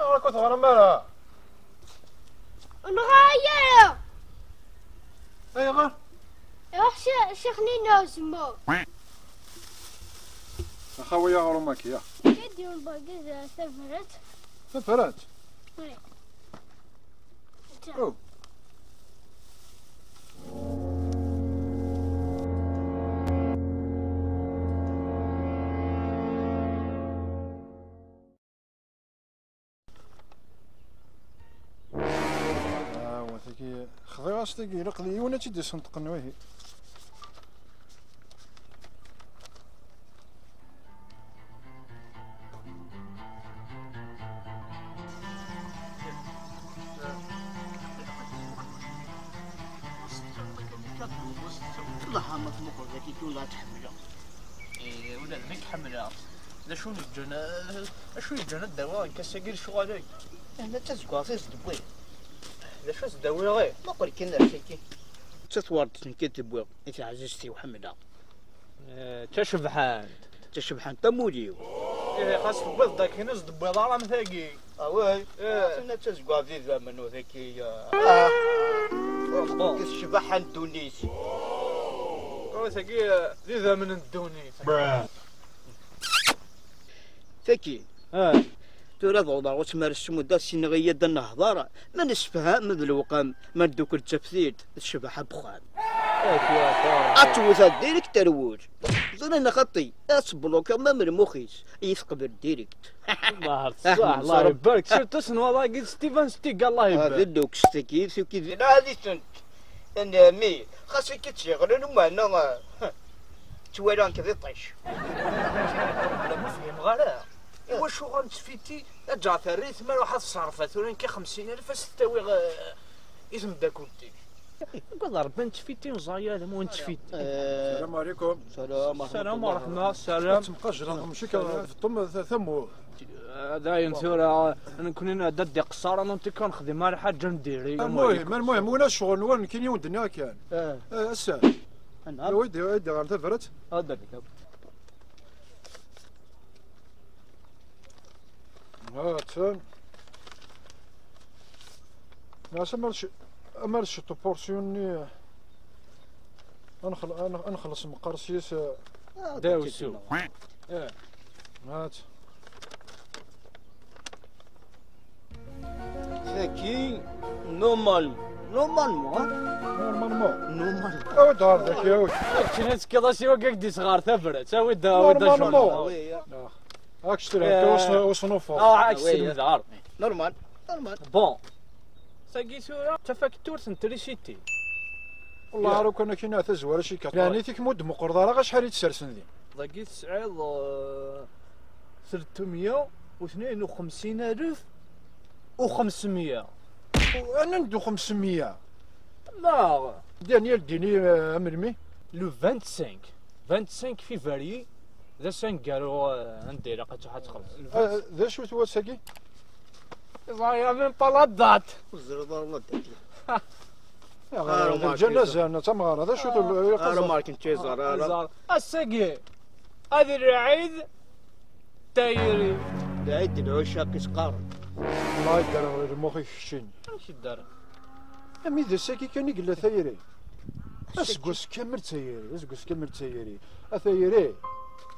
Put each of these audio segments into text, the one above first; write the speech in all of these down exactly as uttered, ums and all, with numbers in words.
Ayɣer ur teɣrim ara? Ur neɣra ara. Ayɣer? Iruḥ ci-, ccix-nni n uzemmur. Axawi aɣrum-agi, ya. Kan d yiwen n wergaz, eh, tabrat. Tabrat? Oui. Oh. Ah, wa tagi, xḍiɣ-as tagi, ilaq d yiwen ad tt-id-isenṭqen, wihi. Llah ma tmuqel daki tura ad tḥemmleɣ. Eh, ula d nekk ḥemmleɣ. D acu yeǧǧan, d acu yeǧǧan ad d-awiɣ lkas-agi lecɣal-agi? Eh, d tazeggaɣt i s-d-wwiɣ. D acu s-d-awiɣ, eh? Muqel kan ar tagi. D tatwerḍt nekk i d-wwiɣ i teɛzizt-iw ḥemmleɣ. Eh, d tacebḥant. D tacebḥant am wul-iw. Eh, xas tewwiḍ-d akken ur s-d-tewwiḍ ara am tagi. Ah, ouais. Eh. Aten ad tazeggaɣ d idammen ur tagi, ah. Bon. Tagi d ccbaḥa n ddunit. Oh, tagi, eh, d idammen n ddunit. Tagi. Ah. Tura ad awḍeɣ ɣer usmar s tmudda, ssineɣ-iyi-d ad nehḍer, ma nessefham d lewqam, ma neddukel d taftilt, d ccbaḥa n wexxam. Ad tewwet direct ar wul. Ẓriɣ neɣ xaṭi, ad teblukiḍ ma lmux-is, i teqbel direct. Allah, ṣṣeḥ, Allah ibarek. Surtout s nwaḍ-agi d Steven Stiga, Allah ibarek. D lluks tagi, tuki d lɛali-tent. Anami, xas akka tt-yeɣlen umana, ttwalaɣ-k d iṭij. La ma fhimeɣ ara. Iwacu ɣer nettfiti, aǧaɛter rrit ma ruḥ ad ṣerfa tura nekk xemsin alef ad s-t-awiɣ, eh, i tmeddakelt-ik. Agad Rebbi, nettfiti neẓẓayad, am win nettfiti. Eh, السلام عليكم. Salam, salam wa rahma, salam. Temqajreḍ, mci-k, teṭṭum tamurt. Dayen tura, nekkni nɛedda d iqeṣṣar, anti kan nexdim ara ḥaǧa n diri. Almuhim, almuhim, win ccɣel-nwen, nekkini wen-d-nniɣ kan. Eh. Eh, ass-a. Anɛam. Awi-d, awi-d ɣer tabrat. Ad d-rreɣ. Ha-tt-an. Nɛas amar c-, amar ciṭ upursyun-nni, ad nxel-, ad n-, ad nxelleṣ meqqar s yis, eh, dawsu. Eh. Ha-tt. Tagi, normal. Normalement, hein? Normalement. Normalement. Awi-d ɣer daki, awi-d. Akken ad tekkiḍ asiwa deg d-isɣar tabrat, awi-d, awi-d ajuṛ. Normalement. Ah. Ak-tt-id-hegga, eh, usnuffeẓ. Ah, ak-tt-id-hegga. Normal, normal. Bon. Tagi tura d tafakturt n trisiti. Wallah, ar ukan akin tazwara cikkeɣ. Yeɛni tik ma ur d-meqqreḍ ara, acḥal i d-sersen din? Dagi tesɛiḍ, eh, trettumya u tnayen u xemsin alef u xemsemya. Anand u xemsemya? Neɣ? Daniel Dini, eh, amelmi? Le vingt-cinq. Vingt-cinq février, d ass aneggaru, eh, anda ilaq ad tṛuḥ ad txelleṣ. Eh, d acu-t wass-agi? Ẓriɣ même pas la date. Ur teẓriḍ ara la date. Ah, d lǧanaza, d tamɣara, d acu-t? Ah, remarque n tiẓar, ara. Ass-agi, ad lɛid tayri. Lɛid n lɛucaq i s-qqaren. Wallahi ddreɣ lmux-ik keččini. Amek i ddreɣ? Am d ass-agi kan i yella tayri. Aseggas kamel d tayri, aseggas kamel d tayri. A tayri,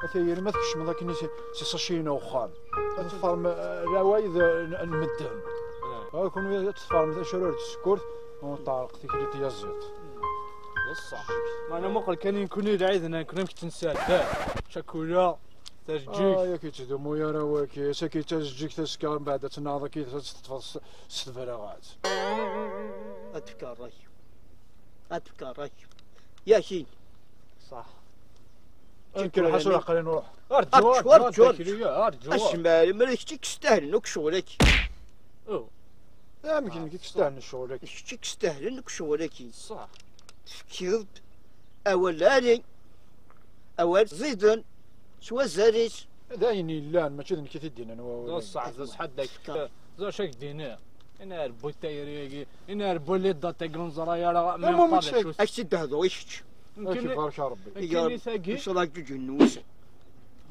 a tayri, ma tkecmeḍ akken i s-, s isaciyen n uxxam, ad tferrem, eh, lɛawayd n, n medden. Ah. Ah, kunwi ad tferrem d acu ara d tsekkurt, u teɛreq tikli tyaziḍt. D ṣṣeḥ. Meɛna muqel kan i nekkni lɛid-nneɣ, nekkni amek tt-nesɛedda. Cakula, tajeǧǧigt. Ah, yak yettdumu ara waki. Ass-agi d tajeǧǧigt, azekka mbeɛd ad tennaɣeḍ akka ad teṭṭfeḍ s, s tebreɣat. Ad d-fkeɣ ṛṛay. Ad d-fkeɣ ṛṛay. Yakin. Ṣaḥ. Nekk lḥaṣul aql-i nruḥ. Arǧu, arǧu, arǧu, arǧu, arǧu, arǧu. Acemma, ma d kečč i yestahlen akk ccɣel-agi. Oh. Amek nekk i k-stahlen ccɣel-agi? Kečč i k-stahlen akk ccɣel-agi. Ṣṣeḥ. Tefkiḍ-d awal ɛali, awal ẓiden, s wazal-is. D ayen yellan, mačči d nekk i t-id-yennan wawal-agi. D ṣṣeḥ, d ṣṣeḥ, ad d-ak-, d acu ak-d-iniɣ? Ini ar bu tayri-agi, ini ar bu lidda-tagi ur neẓra ara, ma yeqqar d acu. Ak-tt-id-hduɣ i kečč. Nekk i-, barka Rebbi. Nekkini tagi. Ncallah ǧuǧ n wussan.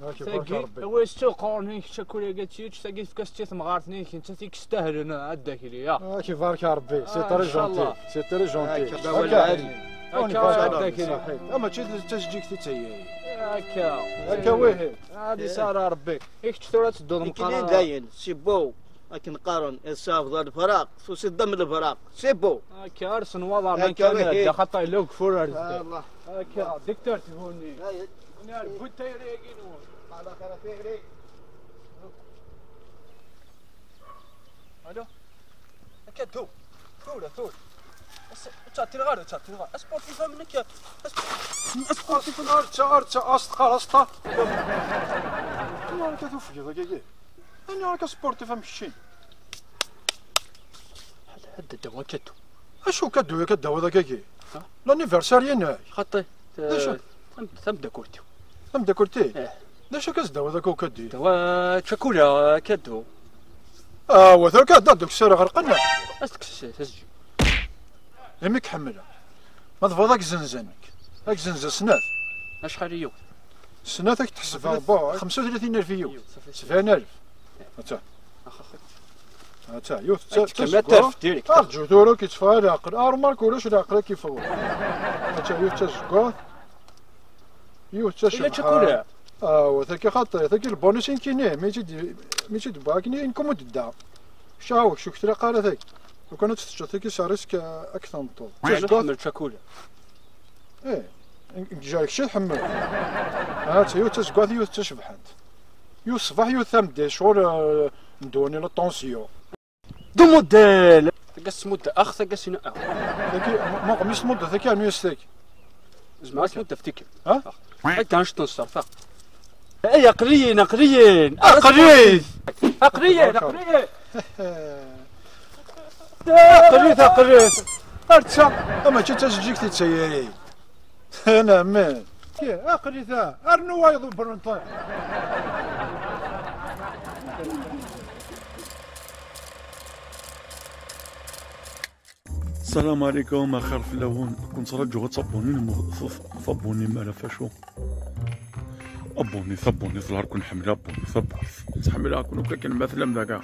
Tagi, a wi s-tt-iqqaren i kečč akk ula d kečč, tagi tefka-tt i temɣart-nni, d kečč i k-stahlen, a Dda Akli, ya. Ak ibarek Rebbi, c'est très gentil, c'est très gentil. Akka, d awal ɛali. Akka, a Dda Akli. Ama mačči d tajeǧǧigt i d tayri. Akka. Akka wihi. Ad isara Rebbi. I kečč tura ad tedduḍ meqqar. Dayen, c'est beau. Akken qqaren, iṣab d lefraq, tusiḍ-d am lefraq. C'est beau. Akka, ar senwaḍ ar akka, kan wihi. Dda xaṭa yella ugeffur ar zdat. Allah. Akka, dikter tguni. Dayen. Nar bu tayri-agi-nwen. Ala xir a tayri. Alo. Akka, tu. Tura, tura. As-, ur ttɛeṭṭileɣ ara, ur ttɛeṭṭileɣ ara. Asportif am nekk. As-, asportif am nekk. Ar ta, ar ta, asteqar, asteqar. Tura akka tufgeḍ akka. Ani akka sportif am kečči? Ad d-tawiḍ akadu. Acu kadu i k-d-tawiḍ akkagi? Ha? L'anniversaire-inek? Xaṭi. D acu? Tam-, tameddakelt-iw. Tameddakelt-ik? Eh. D acu akka s-d-tawiḍ akka ukadi? Tawa čakula, akadu. Ah, wa tura akka d-ddukser ɣerqen. As-d-kkes tasǧi. Imi k-ḥemmleɣ. Ma tebɣiḍ ad k-zenzen nekk. Ad k-zenzen snat. Acḥal i yiwet? Snat ad k-tḥesbeɣ, bon, xemsa u tlatin alef i yiwet. Sebɛin alef. Atta. Atta, yiwet d ta-, d tazeggaɣt. Arǧu tura ur k-yetteffeɣ ara leɛqel. Ah, remarque ulac leɛqel ad k-yeffeɣ. Atta, yiwet d tazeggaɣt. Yiwet d tacebḥant. Ah, wa tagi xaṭi, tagi lbonus i nekkini, mi tt-id-, mi tt-id-wwiɣ akken i nkum ur d-dda. Cɛawek, cuk tlaq ara tagi. Lukan ad tt-teččeḍ tagi s risque, ah, ad k-tenṭeḍ. Tazeggaɣt. Nḥemmel čakula. Eh, n-, n-, ǧǧar kečč i tḥemmel. Ha, d yiwet d tazeggaɣt, yiwet d tacebḥant. Yiwet ṣṣbeḥ, yiwet tameddit, ccɣel, eh, n ddunni, la tension. Du modèle! Tagi s tmudda ax, tagi s ina ax. Tagi, ma, ma ɣmis tmudda, tagi, rnu-yas tagi. Zemreɣ ad tmudda f tikkelt. Ha? Akka, anect n ṣṣerf, ax. Ay, aql-iyi-n, aql-iyi-n! Aql-iyi! Aql-iyi-n, aql-iyi-n! Aql-it, aql-it! Ar d ta! Ama mačči d tajeǧǧigt i d tayri. Ana, man. Aql-it, rnu wayeḍ ubrenṭi. السلام عليكم، الخير في اللون. كنت رجو غتابوني، صابوني ما لا فاشو. ابوني، صابوني، صلح كون حمل ابوني، صبر. تحمل كون كان مثلا ذاك.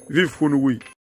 فيف كون وي.